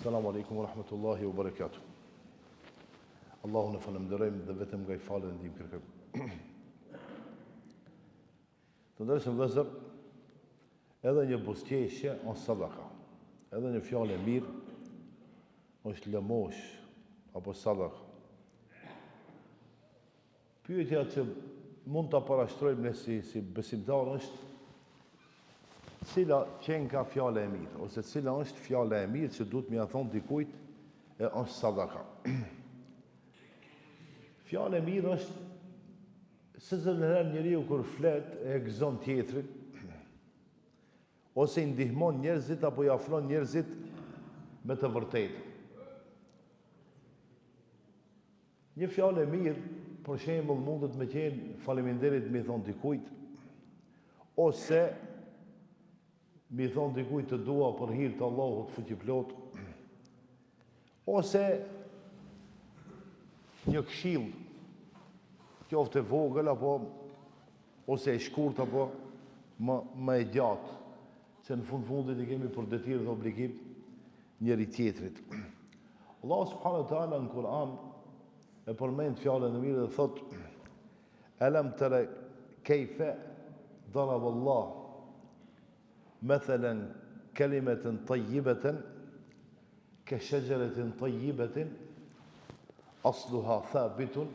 Selamu alejkum wa rahmetullahi wa barakatuh. Allahun e falënderojmë dhe vetëm nga ai falje dhe ndihmë kërkojmë. Të ndershëm vëllezër, edhe një buzëqeshje është sadaka. Edhe një fjalë e mirë është lëmoshë apo sadaka. Pyetja që mund ta parashtrojmë ne si si besimtarë është cila qenka fjala e mirë ose cila është fjala e mirë që duhet me ia thonë dikujt e është sadaka. Fjala e mirë është secilën herë njeriu kur flet e gëzon tjetrin ose i ndihmon njerëzit apo i afron njerëzit me të vërtetë. Një fjalë e mirë, për shembull, mundet me qenë faleminderit me i thonë dikujt, ose me i thonë dikujt të dua për hir të Allahut fuqiplotë, ose një këshillë, qoftë e vogël apo ose e shkurt apo më më e gjatë, se në fund fundit i kemi për detyrë dhe obligim njëri tjetrit. Allahu subhanahu wa taala në Kur'an e përmend fjalën e mirë dhe thotë Alam tara kayfa daraba Allah mathalan kalimatan tayyibatan ka shajaratin tayyibatin asluha thabitun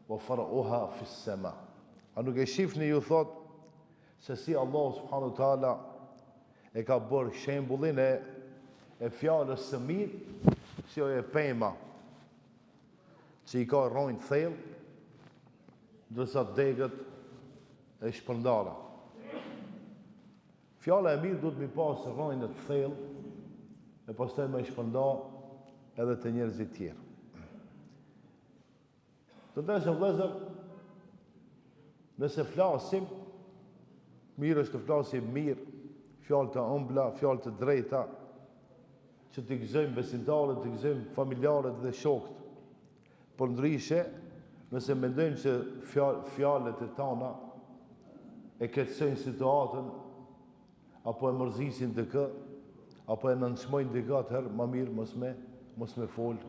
wa far'uha fi as-sama. A nuk e shifni ju thotë se si Allahu subhanahu wa taala e ka bërë shembullin e e fjalës së mirë, si ajo pema që i ka rrënjët thellë, ndërsa degët e shpërndara. Fjala e mirë duhet me i pas rrënjët thellë e pastaj me i shpërnda edhe te njerëzit tjerë. Të ndershëm vëllezër, nëse flasim, mirë është të flasim mirë, fjalë të ëmbla, fjalë të drejta, që t'i gëzojmë besimtarët, t'i gëzojmë familjarët dhe shokët. Përndryshe, nëse mendojmë që fjalët e tana e keqësojnë situatën, apo e mërzisin dikë, apo e nënçmojnë dikë, atëherë ma mirë mos me, mos me fol,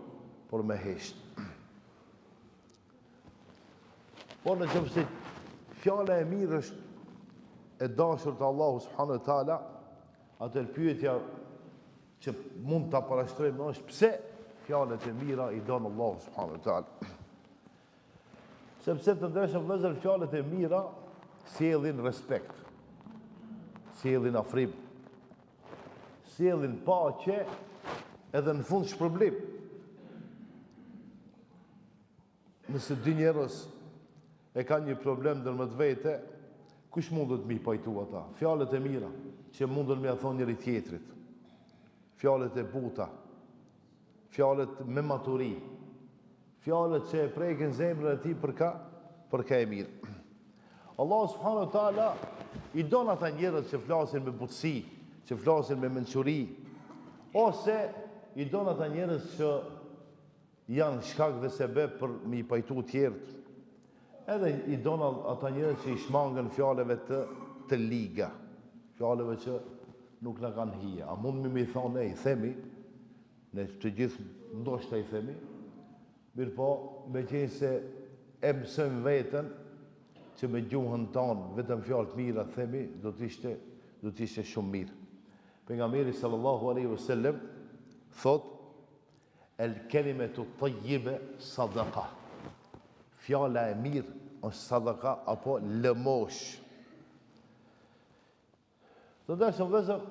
por me hesht. Por në qoftë se fjala e mirë është e dashur te Allahu subhanahu wa taala, atëherë pyetja që mund ta parashtrojmë është pse fjalët e mira i don Allahu subhanahu wa taala. Sepse të ndershëm vëllezër fjalët e mira sjellin respekt, sjellin afrim, sjellin paqe edhe në fund shpërblim. Nëse dy njerëz e kanë një problem ndërmjet vete, kush mundet me i pajtu ata? Fjalët e mira që mundën me ia thonë njëri tjetrit. Fjalët e buta, fjalët me maturi, fjalët që e prekin zemrën e tij për ka, për ka e mirë. Allahu subhanahu wa taala i don ata njerëz që flasin me butësi, që flasin me mençuri, ose i don ata njerëz që janë shkak dhe sebeb për me i pajtu tjerët. Edhe i don ata njerëz që i shmangen fjalëve të të liga, fjalëve që nuk na kanë hije. A mund me i thonë ne i themi, ne të gjithë ndoshta i themi, mirëpo, meqenëse e mësojmë veten që me gjuhën tonë vetëm fjalë të mira të themi, do të ishte do të ishte shumë mirë. Pejgamberi sallallahu alaihi wasallam thotë El kelimetu tayyibe sadaka. Fjala e mirë është sadaka apo lëmoshë. Të ndershëm vëllezër,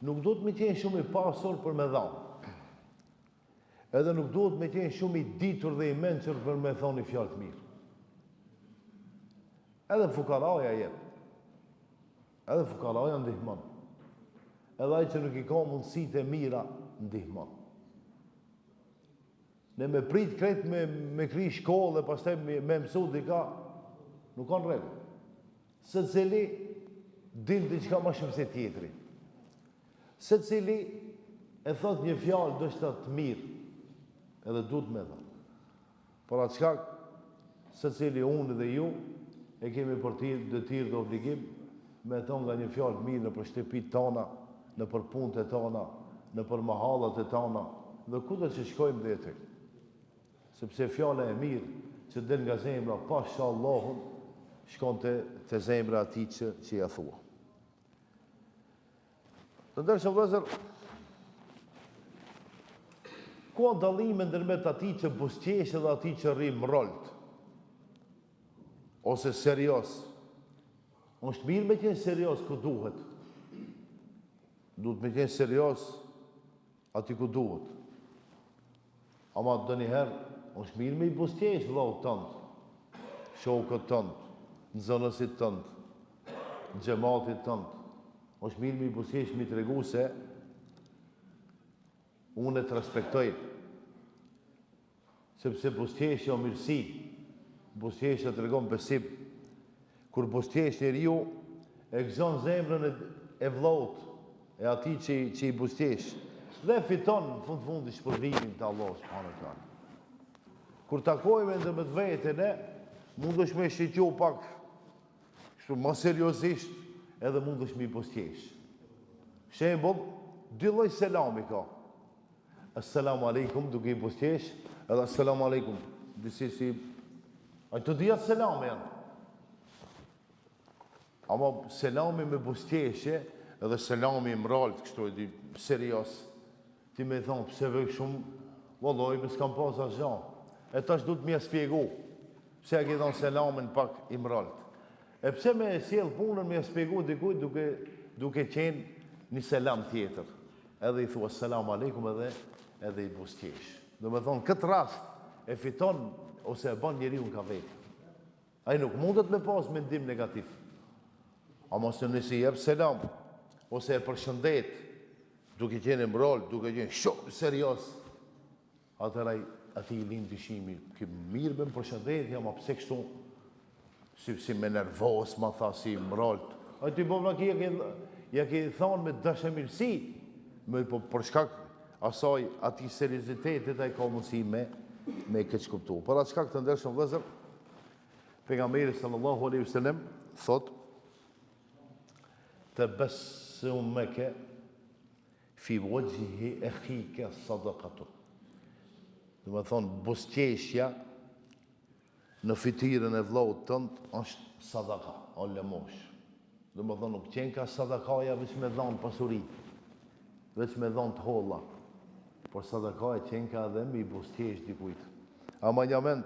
nuk duhet me qenë shumë i pasur për me dhanë. Edhe nuk duhet me qenë shumë i ditur dhe i mençur për me thonë një fjalë të mirë. Edhe fukaraja jep. Edhe fukaraja ndihmon. Edhe ai që nuk i ka mundësitë e mira, ndihmon. Ne me prit krejt me, me kry shkollë dhe pastaj me, me mësu dika, nuk ka në rregull. Secili din diçka ma shumë se tjetri. Secili e thot një fjalë ndoshta të mirë, edhe duhet me thonë. Për atë shkak, secili unë dhe ju e kemi për detyrë dhe obligim me thonë nga një fjalë të mirë nëpër shtëpitë tona, nëpër punët e tona, nëpër mahallat e tana dhe kudo që shkojmë dhe jetojmë. Sepse fjala e mirë që del nga zemra pasha Allahun shkon te te zemra e atij që që ia thua. Të ndershëm vëllezër, ku ka dallime ndërmjet atij që buzëqesh dhe atij që rri mrrolt ose serioz. Është mirë me qenë serioz ku duhet. Duhet me qenë serioz aty ku duhet. Ama ndonjëherë, është mirë me i buzëqesh vëllaut tënd, shokët tënd, nxënësit tënd, xhematit tënd. Është mirë me i buzëqesh me i tregu se unë të respektoj. Sepse buzëqeshja o mirësi, buzëqeshja tregon besim. Kur buzëqesh njeriu, e gëzon zemrën e, e vëllaut, e atij që, që i buzëqesh, dhe fiton në fund fundit shpërblimin te Allahu subhanahu wa taala. Kur takohemi ndërmjet vete ne, mundesh me shiqu pak kështu më seriozisht, edhe mundesh me i buzëqesh. Shembull, dy lloj selami ka. Esselamu alejkum duke i buzëqesh edhe esselamu alejkum disi si ai të dyja selame janë ama selami me buzëqeshje edhe selami i mrrolt kështu e di serioz ti me thonë pse ve shumë vëllai me s'kam pas asgjë e tash duhet me ia spjegu pse e ke dhënë selamin pak i mrrolt E pse me e sjell punën me ia spjegu dikujt duke duke qenë një selam tjetër. Edhe i thua selam alejkum edhe edhe i buzëqesh. Domethonë këtë rast e fiton ose e bën njeriun ka vetë. Ai nuk mundet me pas mendim negativ. Ama se nëse i jep selam ose e përshëndet duke qenë mrrolt, duke qenë shumë serioz, Atëherë ai atij i lind dyshimi, ky mirë me më përshëndeti, ama pse kështu si si me nervoz ma tha si mrrolt. Ai ti po vlla ja ke ja ke thonë me dashamirësi, me po për shkak asaj atij seriozitetit ai ka mundësi me me keqkuptu. Për atë shkak të ndershëm vëllezër, pejgamberi sallallahu alaihi wasallam thot tebessumuke Fi wajhi akhika sadaqatun. Domethonë, buzëqeshja në fytyrën e vëllaut tënd është sadaka, o lëmoshë. Domethonë, nuk qenka sadakaja veç me dhanë pasuri, veç me dhanë të holla, por sadakaja qenka edhe me i buzëqesh dikujt. Ama njamend,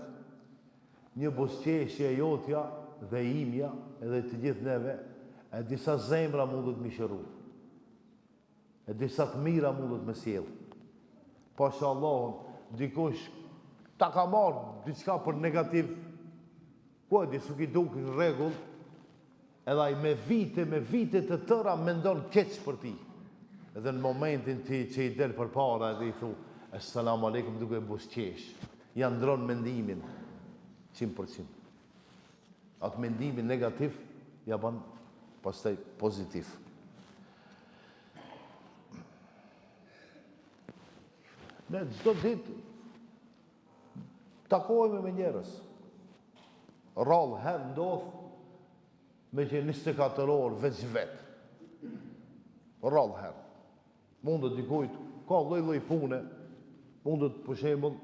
një buzëqeshje e jotja dhe imja edhe të gjithë neve, e disa zemra mundet me i shëru. E disa të mira mundet me sjell. Pasha Allahun, dikush ta ka marrë diçka për negativ, ku e di s'u ki duk në rregull, edhe ai me vite, me vite të tëra mendon keq për ti. Edhe në momentin ti që i del përpara edhe i thu, Esselamu alejkum duke buzëqesh, ja ndron mendimin, 100%. Atë mendimin negativ ja ban pastaj pozitiv. Ne çdo ditë takohemi me njerëz. Rrallë herë ndodh me qenë 24 orë veç vetë. Rrallë herë. Mundet dikujt, ka lloj-lloj pune, mundet për shembull,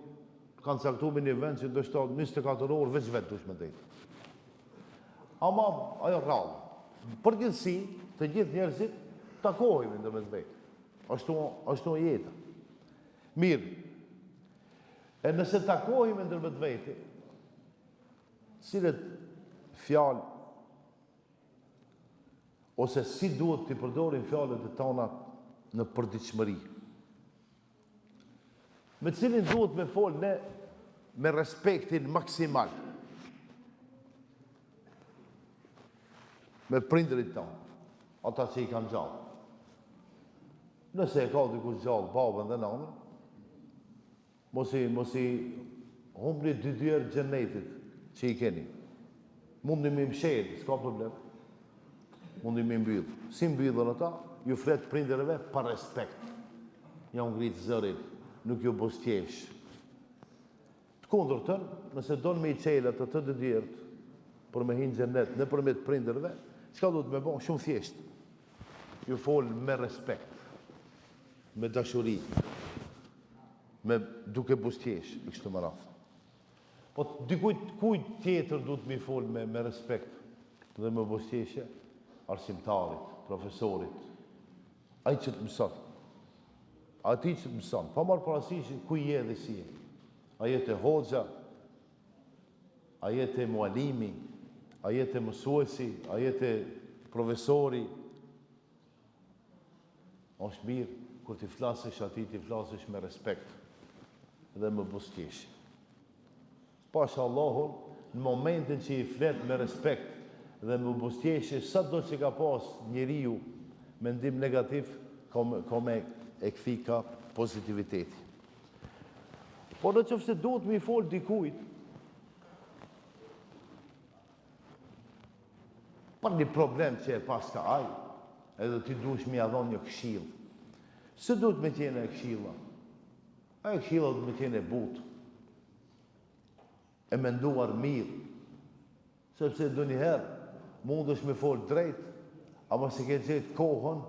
të kanë caktu me një vend që ndoshta 24 orë veç vetë dush me ndejtë. Ama ajo rrallë. Përgjithësi, të gjithë njerëzit takohemi ndërmjet vete. Ashtu ashtu jeta. Mirë. E nëse takohemi ndërmjet vete, cilët fjalë ose si duhet t'i përdorim fjalët e tona në përditshmëri. Me cilin duhet me fol ne me respektin maksimal. Me prindërit tanë, ata që i kanë gjallë. Nëse e ka dikush gjallë babën dhe nanën, Mos i, mos i humbni dy dyer xhenetit që i keni. Mundi me i mshel, s'ka problem. Mundi me i mbyll. Si mbyllen ata? Ju flet prindërve pa respekt. Ja u ngrit zërin, nuk ju buzëqesh. Të kundërtën, nëse don me i çel ato të dy dyert për me hi në xhenet nëpërmjet prindërve, çka duhet me bo? Shumë thjesht. Ju fol me respekt. me dashuri, me duke buzëqesh, e kështu me radhë. Po dikujt kujt tjetër duhet me i fol me, me respekt dhe me buzëqeshje, arsimtarit, profesorit, ai që të mëson. Atij që të mëson, pa marrë parasysh ku je dhe si je. A je te hoxha, a je te mualimi, a je te mësuesi, a je te profesori, Është mirë kur t'i flasësh atij t'i flasësh me respekt dhe me buzëqeshje. Pasha Allahun, në momentin që i flet me respekt dhe me buzëqeshje, sado që ka pas njeriu mendim negativ, ka me, ka me e kthy ka pozitiviteti. Por në qoftë se duhet me i fol dikujt, Për një problem që e paska ai, edhe ti duhesh me ia dhonë një këshillë. Si duhet me qenë e këshilla? Ajo këshilla duhet me qenë e butë, e menduar mirë, sepse ndonjëherë mundesh me folë drejt, ama s'e ke gjetë kohën,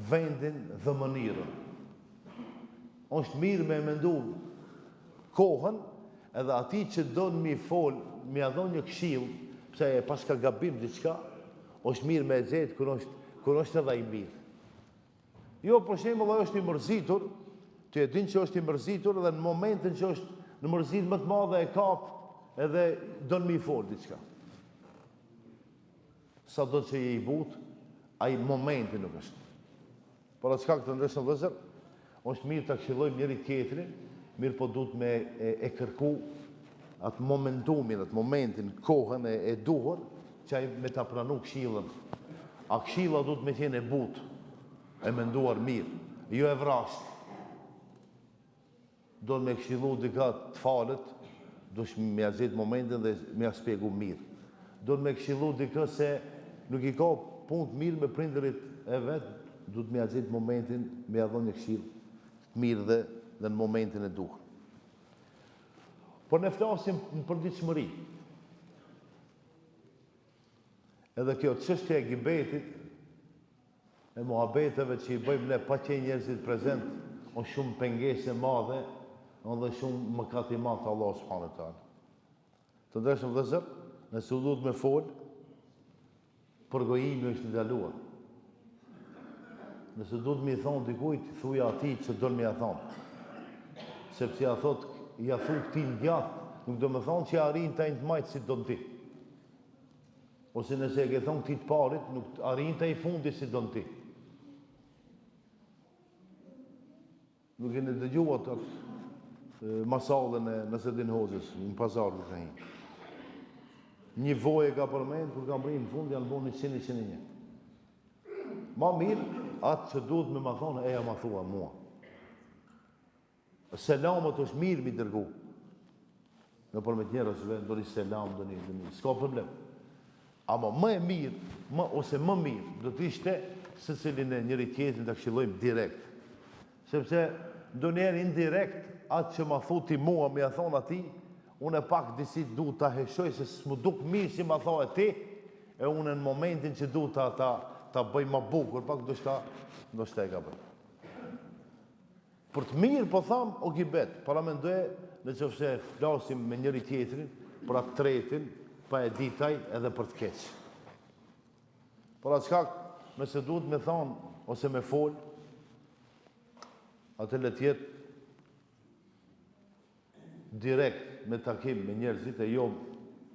vendin dhe mënyrën. Është mirë me e mendu kohën edhe atij që don me i fol, me ia dhon një këshillë, pse e paska gabim diçka, është mirë me e gjetë kur është kur është edhe ai mirë. Jo, për shembull, ai është i mërzitur, ti e din që është i mërzitur dhe në momentin që është në mërzitë më të madhe e kap edhe don me i fol diçka. Sado që je i butë, ai momenti nuk është. Për atë shkak të ndershëm vëllezër, është mirë ta këshillojmë njëri tjetrin, mirëpo duhet me e, e kërku atë momentumin, atë momentin, kohën e, e duhur, që ai me ta pranu këshillën. A këshilla duhet me qenë e butë, e menduar mirë, jo e vrazhdë. Don me këshillu dikë të falet, duhesh me ia gjetë momentin dhe me ia spjegu mirë. Don me këshillu dikë se nuk i ka punët mirë me prindërit e vet, duhet me ia gjetë momentin, me ia dhënë një këshillë të mirë dhe dhe në momentin e duhur. Por ne flasim në përditshmëri. Edhe kjo çështja e gibetit, e muhabeteve që i bëjmë ne pa qenë njerëzit prezent, është shumë pengesë e madhe dhe shumë mëkat i madh te Allahu subhanahu wa taala. Të ndershëm vëllezër, nëse u duhet me fol, përgojimi është i ndaluar. Nëse duhet me i thonë dikujt, thuja atij që don me ia thonë. Sepse ja thot, ja thu këtij në djathtë, nuk do me thonë që ja arrin te ai në të majtë si don ti. Ose nëse e ke thonë këtij të parit, nuk arrin te i fundi si don ti. Nuk e dëgjuat atë masallën e Nasredin Hoxhës, në pazar kur ka hi. Një vojë e ka përmend, kur ka mrri në fund, janë bo 101. Ma mirë, atë që duhet me ma thonë, eja ma thua mua. Selamet është mirë mi dërgu. Nëpërmjet njerëzve, ndonjë selam, ndonjë, ndonjë, s'ka problem. Ama më e mirë, më, ose më mirë, do të ishte secilin e njëri tjetrin ta këshillojmë direkt. Sepse ndonjëherë indirekt, atë që ma thu ti mua, me ia thonë atij, unë e pak disi du ta heshoj, se s'mu duk mirë si ma the ti, e unë në momentin që du ta, ta, ta bëj ma bukur, pak ndoshta, ndoshta e gaboj. Për të mirë po tham o gibet, paramendoje në qoftë se flasim me njëri tjetrin për atë tretin, pa e ditë ai edhe për të keq. Për atë shkak, nëse duhet me thonë ose me fol, atë le të jetë direkt me takim me njerëzit e jo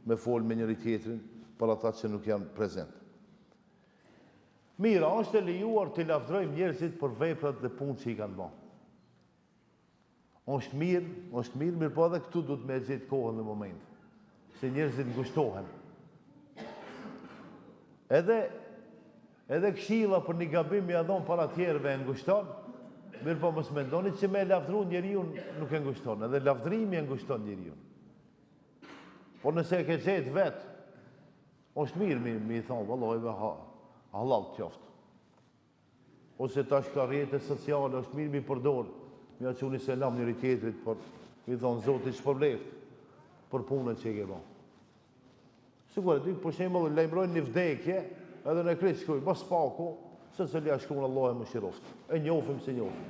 me fol me njëri tjetrin për ata që nuk janë prezent. Mirë, a është e lejuar t'i lavdërojmë njerëzit për veprat dhe punët që i kanë ba? Është mirë, është mirë, mirëpo edhe këtu duhet me e gjetë kohën dhe momentin. Se njerëzit ngushtohen. Edhe edhe këshilla për një gabim me ia dhon para tjerëve e ngushton, mirëpo mos mendoni që me e lavdru njeriun nuk e ngushton, edhe lavdrimi e ngushton njeriun. Por nëse e ke gjetë vetë, Është mirë me, me i thonë, vallahi ve ha, hallall të qoftë. Ose tash ka rrjete sociale, është mirë me i përdor, me ia çu një selam njëri tjetrit, por me i thonë, Zoti të shpërbleft për punën që i ke bo. Sikur e di, për shembull, lajmërojnë një vdekje, edhe në krejt shkruajnë, mos paku, secili ja shkruan Allahu e mëshiroftë. E njofim s'e njofim.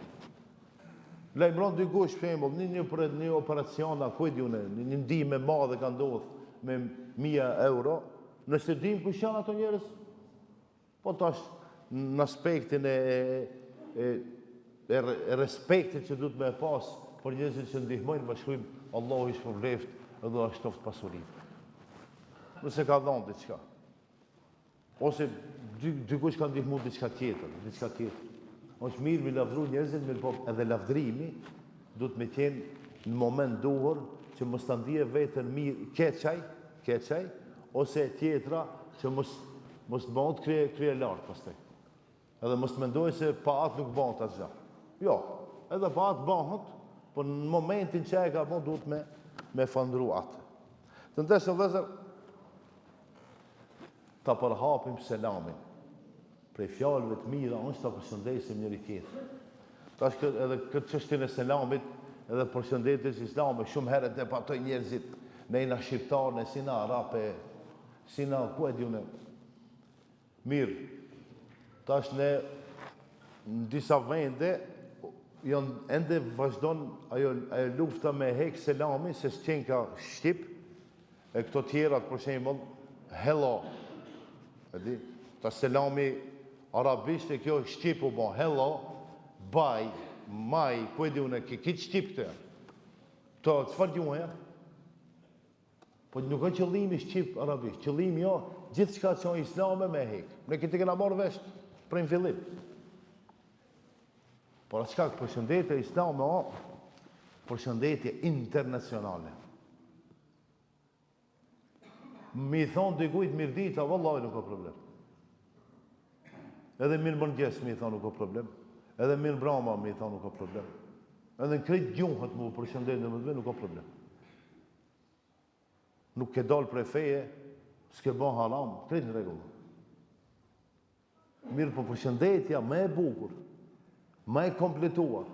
Lajmëron dikush, për shembull, një një për një operacion, a ku e di unë, një, një ndihmë e madhe ka ndodhë me mija euro, nëse dim kush janë ato njerëz, po tash në aspektin e, e, e, e respektit që duhet me e pas për njerëzit që ndihmojnë, ma shkrujmë, Allahu i shpërbleft edhe ua shtoft pasurinë. Nëse ka dhonë diçka. Ose dikush ka ndihmu diçka tjetër, diçka tjetër. Është mirë me lavdru njerëzit, mirëpo edhe lavdrimi duhet me qenë në moment duhur që mos ta ndije veten mirë keq ai, keq ai, ose e tjetra që mos mos të bëhet krye krye lart pastaj. Edhe mos të mendojë se pa atë nuk bëhet asgjë. Jo, edhe pa atë bëhet, po në momentin që e ka bën duhet me me falëndru atë. Të ndershëm vëllezër, Ta përhapim selamin. Prej fjalëve të mira është ta përshëndesim njëri tjetrin. Tash kë, edhe këtë çështjen e selamit, edhe përshëndetjes islame, shumë herë debatojnë njerëzit, ne jena shqiptar, ne s'jena arabe, s'jena, ku e di unë. Mirë, tash ne në disa vende janë ende vazhdon ajo ajo lufta me hek selamin se s'qenka shqip, E këto tjerat për shembull, hello. E di? Ta selami arabisht e kjo shqip u bo, hello, bye, maj, ku e di unë, ki kitë shqip këto janë. Këto, çfarë gjuhë janë? Po nuk o qëllimi shqip arabisht, qëllimi jo, gjithçka që o islame me hek. Ne këtë kena marrë vesh prej në fillim. Por atë çka përshëndetje islame o përshëndetje internacionale. Me i thonë dikujt mirëdita, vallahi nuk ka problem. Edhe mirëmëngjes me i thonë nuk ka problem. Edhe mirëmbrama me i thonë nuk ka problem. Edhe në krejt gjuhët me u përshëndet në mëdve nuk ka problem. Nuk ke dalë prej feje, s'ke ba haram, krejt në rregull. Mirëpo përshëndetja më e bukur, më e kompletuar,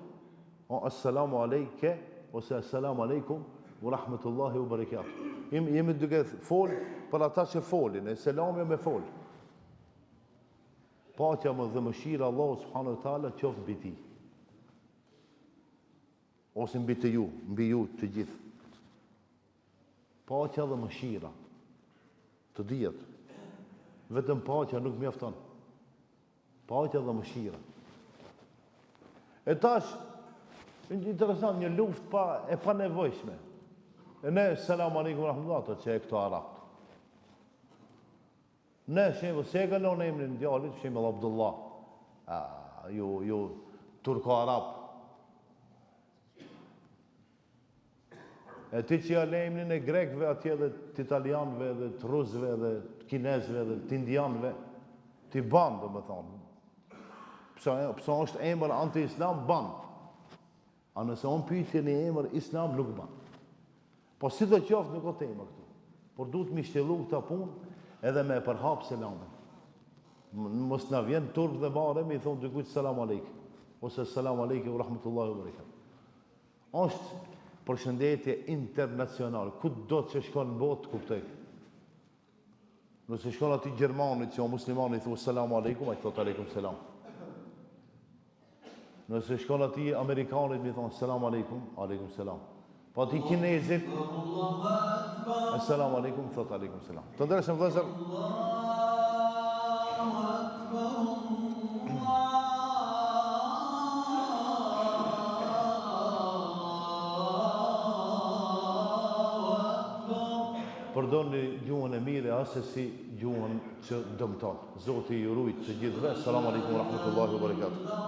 o assalamu alejke ose assalamu alejkum wa rahmetullahi wa barakatuh. Jemi, jemi duke fol për ata që folin, e selami me fol. Paqja më dhe mëshira Allahu subhanahu wa taala qoftë mbi ti. Ose mbi të ju, mbi ju të gjithë. Paqja dhe mëshira. Të dihet. Vetëm paqja nuk mjafton. Paqja dhe mëshira. E tash, interesant, një luftë pa, e panevojshme. E ne, selam alaikum rahmetullah, ato që e këto arabët. Ne, shembull, si e ka lënë emrin djalit, shembull Abdullah. A, ju, ju, turko-arab. E ti që ja le emrin e grekëve atje dhe të italianëve dhe të rusëve dhe të kinezëve dhe të indianëve, ti ban, domethonë. Pse, pse është emër anti-islam, ban. A nëse unë pyetje një emër islam, nuk ban. Po sido qoftë nuk o tema këtu. Por duhet mi shtjellu këta punë edhe me e përhap selamin. Mos na vjen turp dhe marre me i thonë dikujt selam alejkum. Ose selam alejkum rahmetullahi wa barakatuh. Është përshëndetje internacionale, kudo që shkon në botë të kuptojnë. Nëse shkon atij gjermanit që o musliman i thua selam aleikum, ai thotë aleikum selam. Nëse shkon atij amerikanit me i thonë selam aleikum, aleikum selam. Po atij kinezit, selam aleikum, thotë aleikum selam. Të ndershëm vëllezër, Përdorni gjuhën e mirë e assesi gjuhën që dëmton. Zoti ju rujt të gjithëve. Selam aleikum wa rahmetullahi wa barakatuh.